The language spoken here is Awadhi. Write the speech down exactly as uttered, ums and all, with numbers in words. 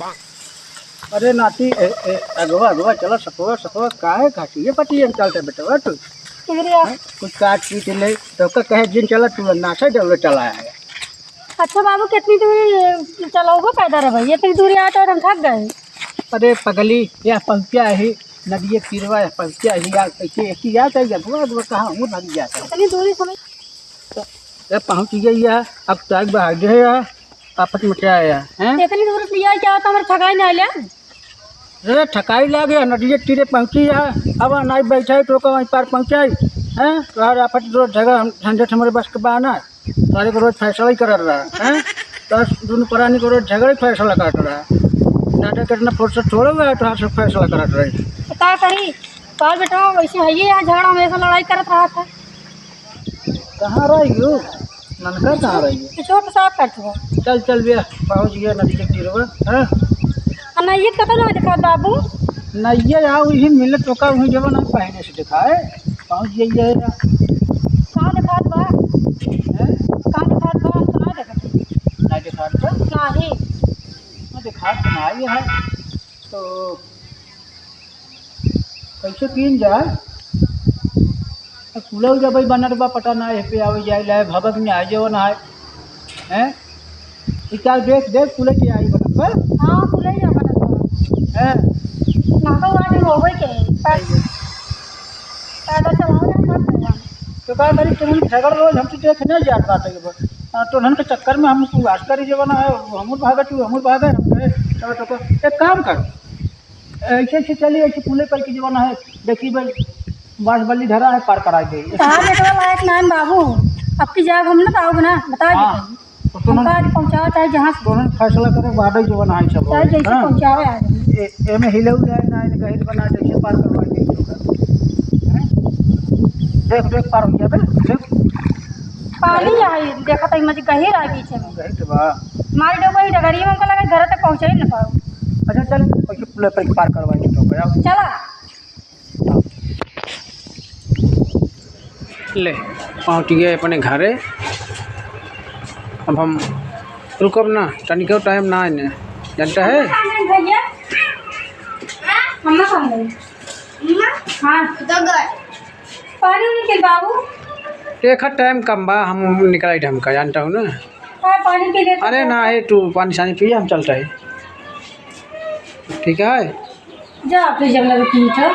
अरे नाती, ए, ए, अगवा, अगवा, चला सतवा, सतवा, काहे घाटी? ये पटी हम चलते बेटवा तू। अरे यार। हैं? कुछ काट पीट ले, तो का कहे जिन चला तू नाचे डौले चला आया। अच्छा बाबू, कितनी दूर चलाओगे पैदल रे भाई? इतनी दूर आए तो हम थक गए। अरे पगली, यह पहुँचा ही, नदिये तीरवा यह पहुँचा ही, या कैसे ऐसी या चाहिए, अगवा, अगवा, कहाँ हूँ भाग जाता है। इतनी दूरी समझ। ये पहुँच गई है, अब तक भाग गए है, आफत मचाया है, हैं? इतनी दूर से लिया क्या होता, हमारे थकाई ना ले। अरे थकाई लागे, नदिये तीरे पहुँची है, अब नाई बैठा है तो वहीं पार पहुँचाई, हैं? तो हर आफत रोज झगड़ा हम झंझट हमारे बस के बहाना है। सारे को रोज फैसला ही करत रहा, हैं? बस दोनों प्राणी को रोज झगड़ा ही फैसला करत रहा। दादा कितना फुर्सत छोड़े हुआ है तो हर सब फैसला करत रहे। तो का करी? कल बेटा वैसे है ये यहाँ झगड़ा हमेशा लड़ाई करत रहा था। कहाँ रही हो? ननका कहाँ रही है? ये छोट साहब करत हुआ। चल, चल भैया, पहुँच गया नदी के तीरवा, हाँ? आ नैया कतौ ना दिखात बाबू? नैया आओ, यही मिलत तो का, वही जवन हम पहले से दिखाए, पहुँच गई है। कहाँ दिखात बा? हैं? कहाँ दिखात बा? हम तो ना देखत। ना दिखात बा? नाही। ना दिखात तो ना ये है। तो कैसे कीन जाए? अब कुलऊ जब बनत बा, पता ना है पे आवे जाए लाए, भगत में आ जाओ ना है, हैं? ई का देख, देख, कुले के आई बनत बा। हाँ, कुले ही बनत बा। हैं? ना तो आज होवे के, पर पैदल चलाओ ना, सब पैदल। तो का करी, तुम झगड़ रोज हमसे देख नहीं जात बाटे ये बा। हाँ, तो उन्हन के चक्कर में हम तू आज करी जवन है, हमूर भागे, तू हमूर भागे, हम कहे, चलो तो को-, एक काम कर, ऐसे ऐसे चली, ऐसे पुले पर की जवन है, देखी भाई, बांस बल्ली धरा है, पार कराई दे। कहाँ बेटवा लायक ना है बाबू, अब की जाग हम ना तो आओगे ना, बता हाँ। दे। तो तुम हमका आज पहुँचाओ चाहे जहाँ से। दोनों फैसला करे, बाटे जवन है सब, चाहे जैसे हाँ। पहुँचावे आ जाए। ए-, एमे हिले उले ना, इनका हिल बना, जैसे पार करवा दे तो का। हैं? देख, देख, पार हो गया बे, देख। पानी आई, देखा तो मजे गहिर आ बीच में। गहिर बा। मार दो कोई डगरिया में, हमका लगा घर तक पहुँचा ही ना पाओ। अच्छा, चल, पहले, पहले पार करवा दे तो का। चला। ले, पहुँच गए अपने घरे। अब हम रुकब ना, तनिको टाइम ना आने, जानता है? भैया, मम्मा कहाँ गई? हाँ। पानी उनी के बाबू। देखा, टाइम कम बा, हम निकलाई टाइम का, जानता हूँ ना। हाँ, पानी पी लेते अरे हैं। ना, है तू पानी सानी पिए, हम चलता है। ठीक है। जा, आप ले जब लगे पी उठा।